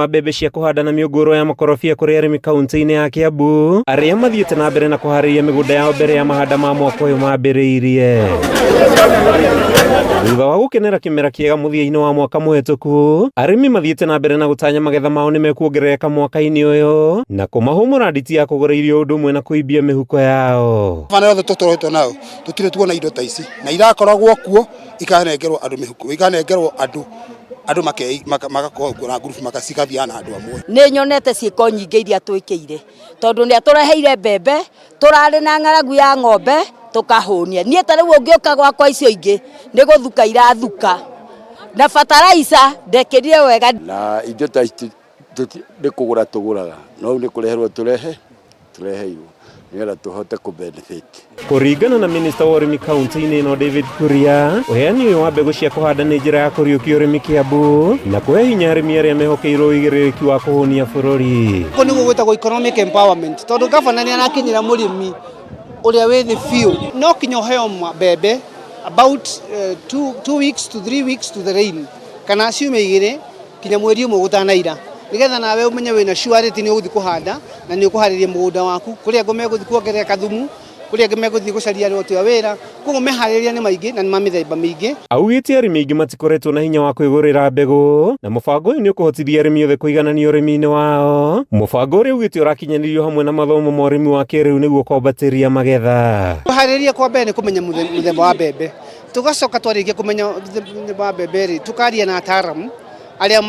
wa mbembe cia kũhanda na mĩũngũrwa ya makorobia kũrĩ arĩmi kaunti-inĩ ya Kiambu arĩa mathiĩte na mbere na kũharĩria mĩgũnda yao mbere ya mahanda ma mwaka ũyũ mambĩrĩirie. Thutha wa gũkenera kĩmera kĩega mũthia-inĩ wa mwaka mũhetũku, arĩmi mathiĩte na mbere na gũtanya magetha mao nĩ mekuongerereka mwaka-inĩ ũyũ na kũmahũmũra nditi ya kũgũra irio ũndũ ũmwe na kũimbia mĩhuko yao. Bana yothe tũtũrĩtwo nayo tũtirĩ tuona indo ta ici na irakoragwo kuo ikanengerwo andũ mĩhuko ikanengerwo andũ andũ magakorwo kuo na ngurubu cigathiaga na andũ amwe. Nĩ nyonete ciĩko nyingĩ iria twĩkĩire tondũ nĩ atũreheire mbembe tũrarĩ na ng'aragu ya ng'ombe tũkahũnia. Niĩ ta rĩu ũngĩũka gwakwa icio ingĩ nĩ gũthuka irathuka na bataraica ndekĩrire wega. Na indo ta ici nĩ kũgũra tũgũraga no rĩu nĩ kũreherwo tũrehe tũreheirwo nĩgetha tũhote kũ benefit. Kũringana na minista wa ũrĩmi kaunti-inĩ ĩno David Kuria, ũheani ũyũ wa mbegũ cia kũhanda nĩ njĩra ya kũriũkia ũrĩmi Kiambu na kũhe hinya arĩmi arĩa mehokeirwo ũigĩrĩrĩki wa kũhũnia bũrũri. Kũu nĩguo gwĩtagwo economic empowerment tondũ gavana nĩ arakinyĩra mũrĩmi ũrĩa wĩ thĩ biũ. No kinya ũheo mbembe about 2 weeks to 3 weeks to the rain, kana ciumia 2 kinya mweri ũmwe gũtanaira, nĩgetha nawe ũmenye wĩna surety nĩ ũgũthiĩ kũhanda na nĩ ũkũharĩria mũgũnda waku. Kũrĩ angĩ megũthiĩ kuongerera thumu, kũrĩ angĩ megũthiĩ gũcaria aruti a wĩra, koguo meharĩrĩria nĩ maingĩ na nĩ ma mĩthemba mĩingĩ. Augĩte arĩmi aingĩ matikoretwo na hinya wa kwĩgũrĩra mbegũ na mũbango ũyũ nĩ ũkũhotithia arĩmi othe kũiganania ũrĩmi-inĩ wao. Mũbango ũrĩa augĩte ũrakinyanĩrio hamwe na mathomo ma ũrĩmi wa kĩrĩu nĩguo kwambatĩria magetha. Kũharĩria kwa mbere nĩ kũmenya mũthemba wa mbembe, tũgacoka twarĩkia kũmenya mũthemba wa mbembe rĩ, tũkaria na ataaramu arĩa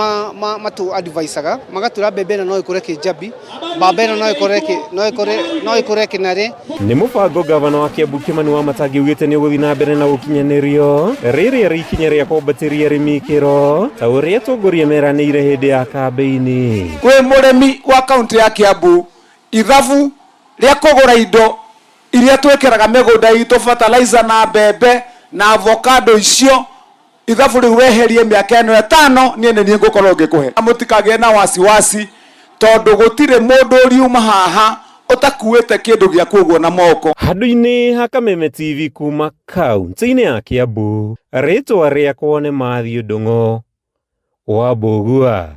matũ advisaga, magatwĩra mbembe ĩno no ĩkũre Kĩnjabi, mbembe ĩno no ĩkũre Kĩnarĩ. Nĩ mũbango gavana wa Kiambu Kimani Wamatangi augĩte nĩ ũgũthiĩ na mbere na gũkinyanĩrio rĩrĩ arĩ ikinya rĩa kwambatĩria arĩmi ikĩro ta ũrĩa atongoria meranĩire hĩndĩ ya kambĩini. Wĩ mũrĩmi wa kaunti ya Kiambu, ithabu rĩa kũgũra indo iria twĩkĩraga mĩgũnda itũ, fertilizer na mbembe na avocado icio, ithabu rĩu weherie mĩaka ĩno 5, niĩ nĩ niĩ ngũkorwo ngĩkũhe. Mũtikagĩe na wasiwasi tondũ gũtirĩ mũndũ ũriuma haha ũtakuĩte kĩndũ gĩaku ũguo na moko. Handũ-inĩ ha Kameme TV kuma kaunti-inĩ ya Kiambu, rĩtwa rĩakwa nĩ Matthew Ndung'u wa Mbũgua.